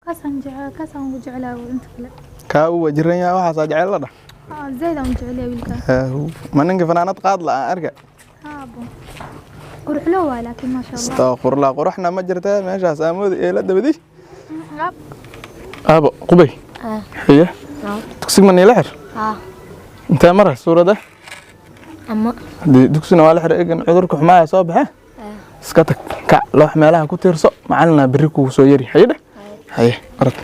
Kaasaan jecel, kaasaan ugu jeclaa inta kale. Kaa uu wajiran yahay, waxaasaa jecel la dhah. Haa, zaid aan u jecel wiilka. Ma ninka fanaanad qaad la aan arka? Haa abo, quruxlo waay, laakiin maasha Allah. Astaqfirullah, quruxna ma jirta meeshaas, aamoodi eela dabadi. Aabo qubay. Haye, dugsiga ma niila xir? Haa. Intee mara suurada? Ama. Haddii dugsina waa la xir, egan cudurka xumaaya soo baxe, iska tag, kac loox meelaha ku tiirso, macalina berri kugu soo yari. Haye dheh, haye, orod.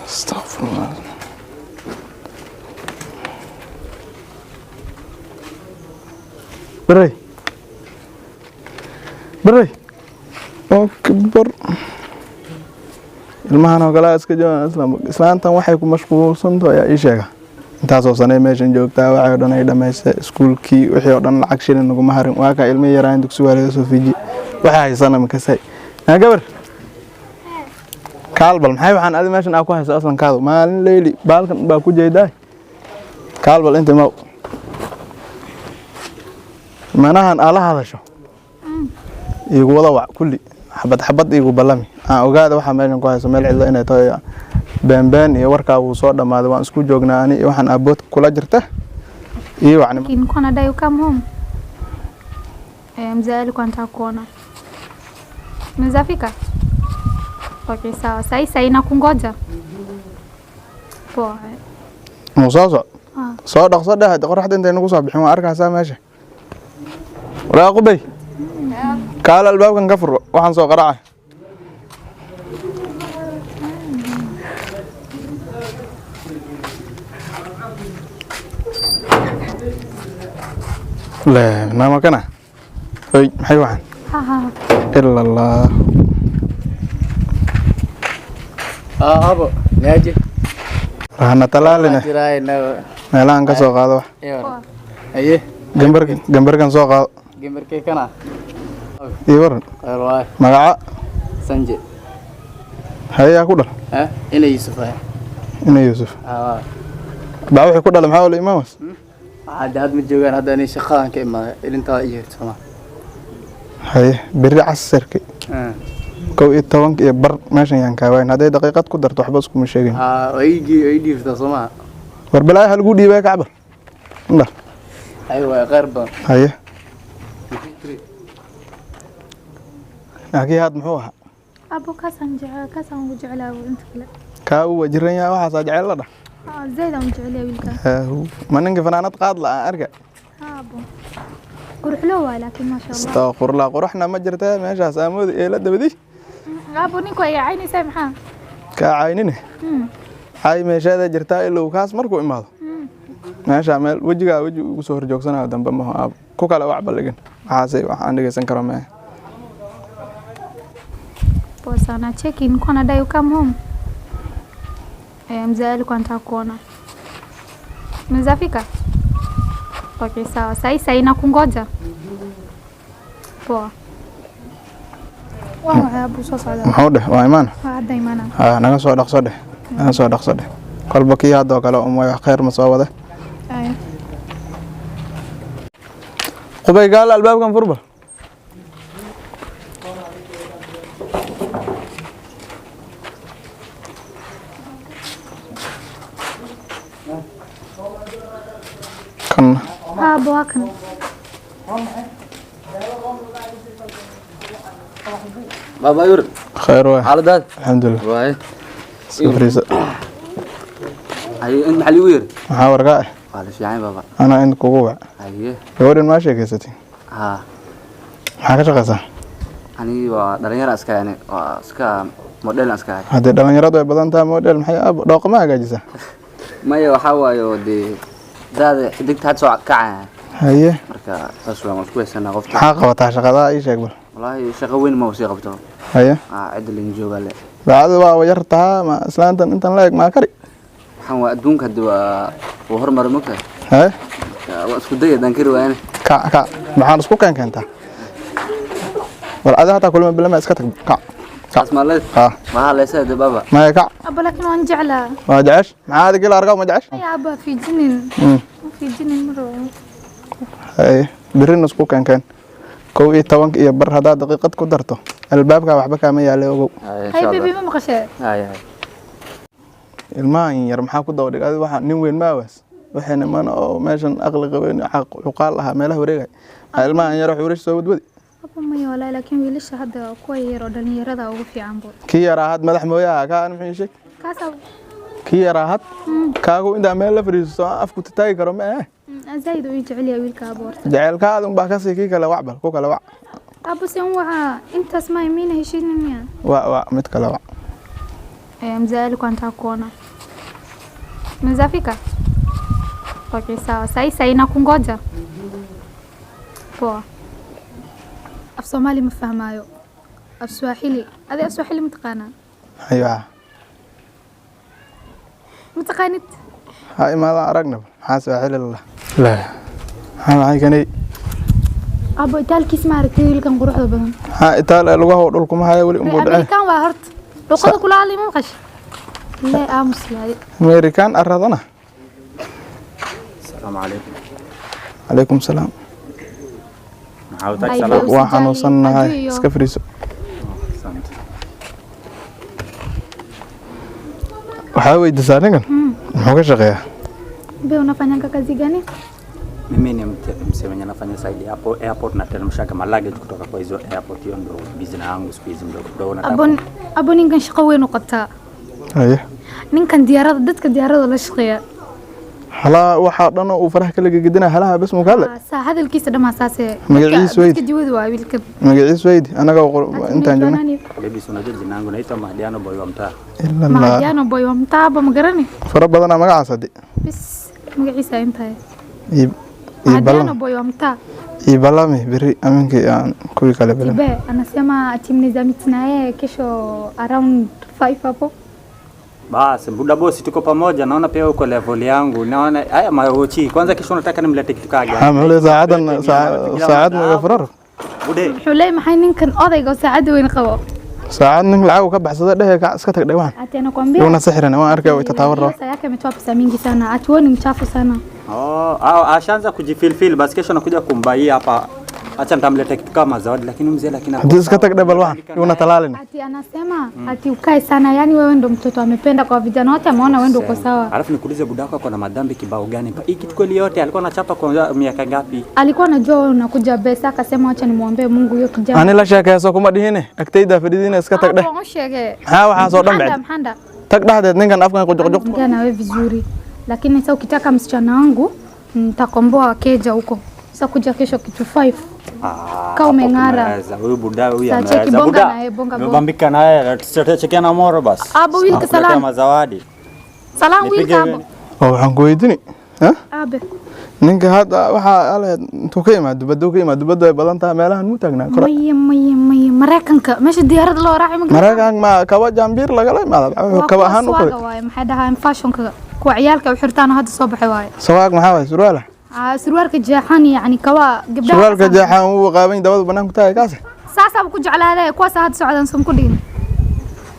Astaqfirullah. Berey, berey akbar, ilmahan oo kale iska joogaan. Islaantan waxay ku mashquulsantaho ayaa ii sheega. Intaasoo sanay meeshan joogtaa, waxay oo dhan ay dhamaysay iskuulkii, wixii oo dhan lacag shilin naguma harin. Waa kaa ilmihii yaraan dugsi waa laga soo fiiji, waxay haysana makasay. Naa gabar, kaalbal, maxay waxaan adi meeshan aa ku haysa aslan? Kaadu maalin leyli baalkan baa ku jeedaa. Kaalbal, inta maw manahan aa la hadasho, iigu wada wac kulli, xabad xabad iigu ballami, aan ogaada waxaa meeshan ku hayso, meel cidlo inay tahay beenbeen iyo warkaa wuu soo dhammaaday. Waan isku joognaa ani iyo waxaan aabood kula jirta iyo wacni. Nilikuwa nadai come home. Eh, mzee alikuwa anataka kuona. Unaweza fika? Okay, sawa. Sahi sahi nakungoja. Poa. Muu soo soc? Ah. Soo dhaqso dheh, hadda qoraxda intay nagu soo bixin. Waan arkaysaa meesha. Walaa qubay, kaala albaabkan ka fur, waxaan soo qaraaca. Le nama kana, oy, maxay waxaan? Ha ha. Ila allah. Abo, niaje? Rahana talaaline. Jiraa na. Meelahan ka soo qaado wax. Aye. Gambar, gambarkan soo qaado. Gambarkee kana? Ii waran. Khayr waay. Magaca? Sanje. Hayaa ku dhal? Eh, ina Yusuf ay. Ina Yuusuf? Ah. Baa wixii ku dhalay maxaa wala imaamas? Hadda had ma joogaan, hadda ani shaqadan ka imaaday, ilintaa i yeerto sama. Haye, berri casarki 11:30 meeshan yaan kaawayn. Hadday daqiiqad ku darto waxba iskuma sheegin. Ha, way ii dhiirtaa soma. War balaayo ha lagu dhiibay, kacbal indhar. Ay waay, khayr badan. Haye, laakiin haad muxuu ahaa? Abo, kaasaan jecel, kaasaan ugu jeclaa inta kale. Kaa uu wajiran yahay, waxaasaa jecel la dhah. Haa, zaid aan u jecel wiilka. Ma ninka fanaanad qaad la aan arka? Haa abo, quruxlo waay, laakiin maasha Allah. Astaqfirullah, quruxna ma jirta meeshaas, aamoodi eela dabadi. Abo, ninku ay caynaysaa maxaa? Kaa caynine. Cay meeshaada jirtaa, ilow kaas markuu imaado meesha meel wejigaa weji ugu soo horjoogsanayo dambe maho. Aabo ku kale wax baldhigan, waxaasay wax aan dhegeysan karo mee. Poa sana. Cheki, nilikuwa nadai come home. Eh, mzee alikuwa anataka kuona. Unaweza fika? Okay, sawa. Sahi sahi nakungoja. Poa. Waa waxay abu soo socdaa. Muxuu dheh? Waa imaan. Waa hadda imaana. Ha naga soo dhaqso dheh, naga soo dhaqso dheh. Kolba kii haddoo kale um way wax khayr ma soo wade. Aya. Qubay, gaal albaabkan furba. Kan? Haa abo, waa kan. Baba yur. Khayr waay. Xaaladaad? Alxamdulilah. Waay. Iska fariisa. Haye, in maxaa liigu yeeri? Maxaa warkaa ah? Waa la fiican baba. Anaa inta kugu wac. Haye. Gabadhan maa sheekeysatay? Haa. Maxaa ka shaqaysaa? Anigi waa dhalinyaro iska, yani waa iska model iska ahay. Haddii dhalinyaradu ay badan tahay, model maxay aab dhooqa ma hagaajisaa? Maya, waxaa waayo dee daada xidigta had soo kacaya. Haye. Marka saas waan isku haysanaa qofta. Maxaa qabataa shaqadaa, ii sheeg bal. Wallaahi shaqo weyn ma sii qabto. Haye. Aa, cidda lin jooga le. Daacadu waa yar tahaa, ma islaantan intan la eg maa kari? Waxaan waa adduunka hadda waa horumar mogtahay. Haye. Marka waa isku day haddaan kari waayane. Kac, kac, maxaan isku keen keentaa? War adi hataa kulma bilama, iska tag, kac. Saas maa leed? Haa. Maxaa leesaa de baba? Maya, kac. Abo, laakiin waan jeclaa. Waa jecesh? Maxaa adi gila argaa, ma jecesh? Aya abo, ha fiijinin. Ha fiijinin mar rabo. Haye, birrina isku keen keen. 11:15 haddaad daqiiqad ku darto, albaabkaa waxba kaama yaalay, ogow. Haya, Hay insha baby, Allah. Ma maqashee? Haya, haya. Ilmahan yar maxaa ku daba dhig adi? Waxaa nin weyn ma awaas, waxay niman oo meeshan aqli qabeen, cuqaal ahaa, meelaha wareegay. Maxaa ilmahan yar xuurish soo wadwadi? Abo, maya walaahi, laakiin wiilasha hadda kuwa yar oo dhalinyarada ugu fiican bo. Kii yaraa had madax mooyaha kaa muxuu ii sheeg? Kaasaa. Kii yaraa had kaagu intaa meel la fadhiisto afku taagi karo ma eh. Zaid uu ii jecel yahay wiilka, abo, horta. Jaceylkaada unbaa kasii. Kii kale wac, bal ku kale wac. Abo, sen waxaa intaas ma miina heshiinin miya? Wac, wac, mid kale wac. Mzee alikuwa anataka kuona. Mnaweza Okay, sawa. Sahi sahi nakungoja. Poa. Af Soomaali ma fahmaayo. Af Swahili. Adi af Swahili ma taqaanaa? Hayo. Ma taqaanid? Ha imaadaan, aragna. Maxaa saaxili la la maxaa maxay kanay? Abo, itaalkiis ma aragtay wiilkan quruxda badan? Maxaa itaal lugaha dhulkuma haya weli unbuu dhacay. Amerikaan waa horta. Luqada kula hadlay ma maqashay? Lee aamus laadi. Amerikaan aradana. Asalaamu calaykum. Calaykum salaam. Maxaa u taag Ay, salaam? Usijali, Waa xanuunsannahay. Aduyo. Iska fariiso. Asante. Waxaa weydiisaa ninkan muxuu ka shaqeeyaa? Be, unafanyanga kazi gani? Mimi ni msee mwenye nafanya side hapo airport, nateremshaga ma luggage kutoka kwa hizo airport. Hiyo ndo business yangu siku hizi mdogo mdogo nataka. Abo, abo, ninkan shaqo weyn u qabtaa. Haye. Ninkan diyaarada, dadka diyaarada la shaqeeya. Halaa waxaa dhan oo uu faraha kala gegedina halaha bes muu ka hadlay. Saa hadalkiisa dhamaa saase. Magaciisa weydi. Dadka diwad waa wiilkan. Magaciis weydi anaga intaan joogna. Baby, si unajua jina yangu naitwa Mahdiano Boy wa mtaa. Ila la Mahdiano Boy wa mtaa, aba, ma garani. Fara badanaa magacaas haddi. Bis magaciisa intahay. Ii Mahdiano ballam. Boy wa mtaa. Ii ballami berri aminkii aan kuwii kale balam. Be, anasema ati mnaweza meet na yeye kesho around 5 hapo. Basi buda bosi, tuko pamoja. Naona pia uko level yangu. Naona haya maochi. Kwanza kesho unataka nimlete kitu kage? Maxaa muxuu leeyahay saacadan saacad maga furar? Bude. Wuxuu leeyahay maxay ninkan odayga oo saacadda weyn qabo? Saacad nin lacag uu ka baxsada dhehe, kac iska tag dhawaan. Ati anakwambia Yuuna sixirana waan arkay way tataawan hiyo raba. saa yake ametoa pesa mingi sana. Ati wewe ni mchafu sana. Oh, ah, ashaanza kujifilfil. Basi kesho nakuja kumbaia hapa. Acha nitamleta kitu kama zawadi, lakini mzee, lakini Haddii iska tag dheh bal waxan yuuna talaalina. Ati anasema ati ukae sana, yani wewe ndo mtoto amependa kwa vijana wote, ameona wewe ndo uko sawa. Alafu nikuulize, budako ako na madhambi kibao gani? Hii kitu kweli yote alikuwa anachapa kwa miaka ngapi? Alikuwa anajua wewe unakuja besa, akasema acha nimwombee Mungu hiyo kijana. Ani la sheekayso kuma dhihine, agtayda fadhidiina, iska tag dheh. Hapo sheege. Maxaa waxaasoo dhan Mhanda, bacdi mhanda. tag dhexdeed ninkan afkan qujuqjuq. Ongea na wewe vizuri, lakini sasa ukitaka msichana wangu nitakomboa keja huko. Sasa kuja kesho kitu 5. Ah, Kaa umeng'ara. hapo tumeweza. Huyu buda huyu Sasa cheki ameweza. bonga Buda. na yeye, bonga, bonga. Nimebambika na yeye, tutachekia na moro basi. Abo, wiilka Nakuletea salaan. mazawadi. Salaan Nipige wiilka, abo. Oo waxaan ku weydiini ha Aabe. ninka hadda waxaa alahayd intuu ka imaad dubaduu ka imaad, dubaddu ay badan tahay, meelahan muu taagnaa kore? Maya, maya, maya, Mareykanka meesha diyaarada loo raacay ma garanayo. Maraykanka ma kaba jambiir lagala imaada? Waa kaba kuwa ahaan u swaaga qabay. Waaye, maxay dhahaan, fashionka kuwa ciyaalka u xirtaan oo hadda soo baxay waaye. Sawaag maxaa waay, surwaala? Ah, surwaalka jeexan, yacni kaba gabdhaha. Surwaalka jeexan wuu qaaban, dabadu banaanku tahay kaas. Saasaaba ku jeclaaday, kuwaas hadda socdaan san ku dhigin.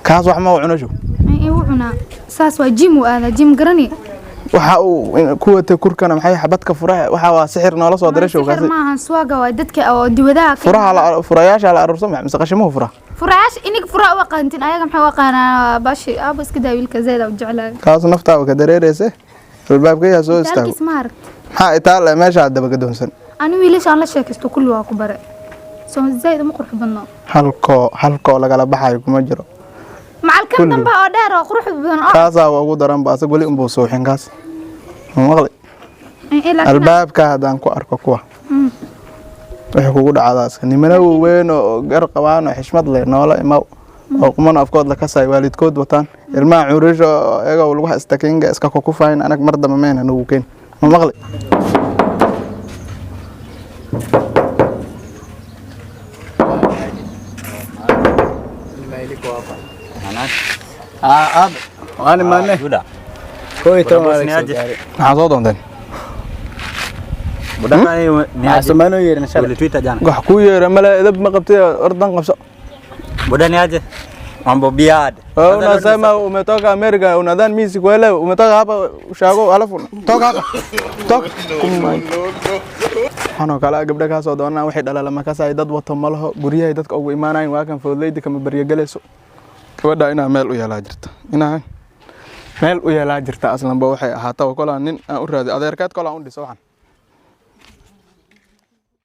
Kaas wax ma u cuno show. Ee, wuu cunaa, saas waa gym uu aadaa, gym garani. Waxa uu ku watay kurkana maxay xabadka furaha, waxa waa sixir noola soo diray show. Sixir kaasi. Maahan, swaaga waay, dadka oo diwadaha Furaha la furayaasha la aruursan mise qashimuhu fura? Furayaasha inig fura u aqaantin, ayaga maxay u aqaanaa bashi. Aabo, iska daa wiilka, zaid u jeclaaday. Kaas naftaaba ka dareereyse, albaabka yaa soo istaago. Itaalkiis ma aragt? Maxaa itaal meesha daba gadoonsan? Ani wiilasha aan la sheekaysto kulli waa ku bare, soo zaid uma qurux badno. Halkoo halkoo lagala baxayo kuma jiro. Macalkan Kulli. Dambe oo dheer oo qurux badan oo Kaasaa waa ugu daran ba, asag weli unbuu suuxin kaas, ma maqli? Eh, eh, laakiin Albaabka haddaan ku arko kuwa wixii kugu dhacdaa iska nimana waaweyn oo gar qabaan oo xishmad leh noola imaw oo qumana afkood la kasay, waalidkood wataan, ilmaha curisha oo iyagoo lagu istakinga iska kukufayn, anag mar dambe meyna nagu keen, ma maqli? Ah, aabe, waan imaanay. Buda. 11 Boss, waa ni soo aje? gaaray. Maxaa soo doonteen? Buda ni Maxaa aje? Soomaali u yeerin shalay? Ulituita jana. Wax kuu yeera male, edab ma qabtay, ordan qabso. Buda ni aje? Mambo biad. Wewe unasema umetoka Amerika, unadhani mimi sikuelewi? Umetoka hapa ushago, alafu toka hapa, toka. Waxaan oo kale ah gabdho kaa soo doonaan, waxay dhalaalama kasaay, dad wato ma laho, guryahay dadka ugu imaanayn, waa kan foodleyda kama baryogelayso. Gabadha inaa meel u yeelaa jirta, inaa meel u yeelaa jirta. Aslanba waxay ahaataba kolaa nin aan u raadi adeerkeed, kolaa u dhiso waxaan.